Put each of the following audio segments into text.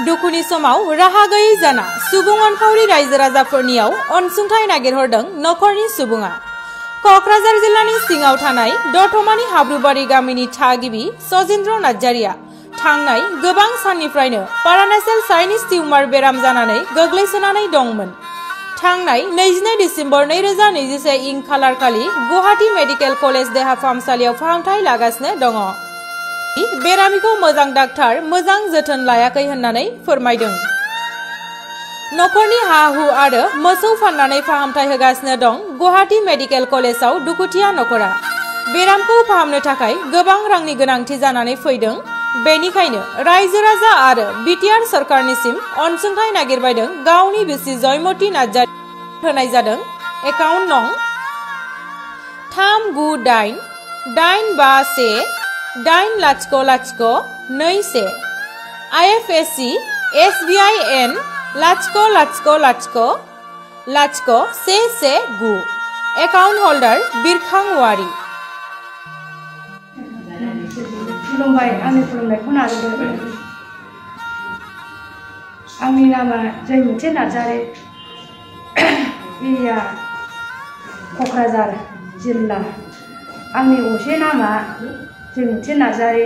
दुखुनि समाव राहा गैयै जाना सुबुं अनफावरि रायजो राजाफोरनियाव अनसुंथाइ नागिरहरदों नखरनि सुबुङा। कक्राझार जिल्लानि सिङाव थानाय दतमानि हाब्रुबारि गामिनि थागिबि सजेन्द्र नार्जारिया थांनाय गोबां साननिफ्रायनो पारानासेल चाइनिज टिउमार बेराम जानानै गोग्लैसोनानै दंमोन। थांनाय 22 डिसेम्बर 2021 इं खालारखालि गुवाहाटी मेडिकेल कलेज देहा फाहामसालियाव फाहामथाय लागासिनो दङ। बेरामिखौ मोजां डाक्टार मोजां जोथोन लायाखै होननानै फोरमायदों। नखरनि हा-हु आरो मोसौ फाननानै फाहामथाय होगासिनो दं गुवाहाटी मेडिकेल कलेजाव दुखुथिया नखरा। बेरामखौ फाहामनो थाखाय गोबां रांनि गोनांथि जानानै फैदों। बेनिखायनो रायजो राजा आरो बिटिआर सरकारनिसिम अनसुंथाइ नागिरबायदों गावनि बिसि जयमती नार्जारि। होनाय जादों एकाउन्ट नं 399851800221 IFSC SBIN 00000119 एकाउन्ट होल्डार बिरखां औवारी। खुलुमबाय, आंनि खुलुमनायखौ नाजादो। आंनि नामा जयमती नार्जारि, एरिया कक्राझार जिल्ला। आंनि असे नामा जयमती नार्जारि।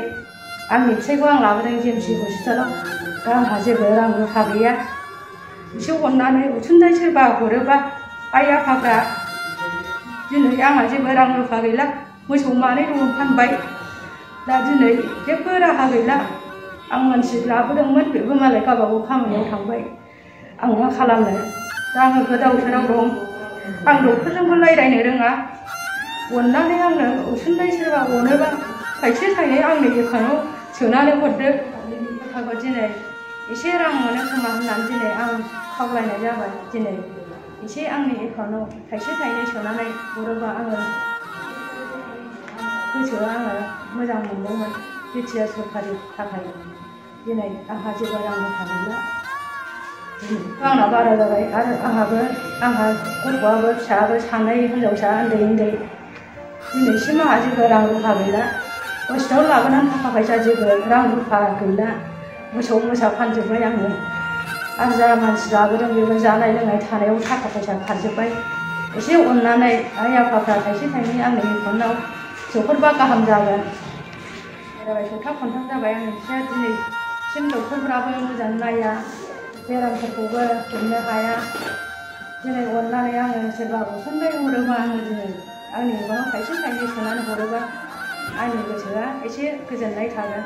आंनि फिसाइखौ आं लाबोदों जेएमसि हस्पिटालाव। दा आंहा जेबो रां रुफा गैया। एसे अननानै अनसुंथाइ सोरबा हरोबा आइ आफाफ्रा। दिनै आंहा जेबो रां रुफा गैला। मोसौ मानै दङ फानबाय। दा दिनै जेबो राहा गैला। आं मानसि लाबोदोंमोन, बेबो मालाय गावबागाव खामानियाव थांबाय। आं मा खालामनो? दा आङो गोदाव सोराव दं। आं डक्टरजोंबो रायज्लायनो रोङा। अननानै आंनो अनसुंथाइ सोरबा अनोबा थाइसे थाइनै आंनि एकाउन्टआव सोनानै हरदो। दिनै एसे रां मोनो खोमा होननानै दिनै आं खावलायनाय जाबाय। दिनै एसे आंनि एकाउन्टआव थाइसे थाइनै सोनानै हरोबा आङो गोसोआ आङो मोजां मोनदोंमोन बिटिआर सरकारनि थाखाय। दिनै आंहा जेबो रां रुफा गैला। आंना बारा जाबाय आरो आंहा गथ'आबो फिसायाबो सानै हिनजावसा उन्दै उन्दै। दिनैसिम आंहा जेबो रां रुफा गैला। हस्पिटालाव लाबोनानै थाखा फैसा जेबो रां रुफा गैला। मोसौ मोसा फानजोब्बाय आङो। आरो जा मानसि लाबोदों बेबो जानाय लोंनाय थानायाव थाखा फैसा खारजोब्बाय। एसे अननानै आइ आफाफ्रा थाइसे थाइनै आंनि एकाउन्टआव सोहरबा गाहाम जागोन। सप्ता खनथाम जाबाय आंनि फिसाया दिनैसिम डक्टरफ्राबो मोजां नाया, बेरामफोरखौबो हमनो हाया। दिनै अननानै आङो सोरबा अनसुंथाइ हरोबा आङो दिनै आंनि एकाउन्टआव थाइसे थाइनै सोनानै हरोबा आंनि गोसोआ एसे गोजोननाय थागोन।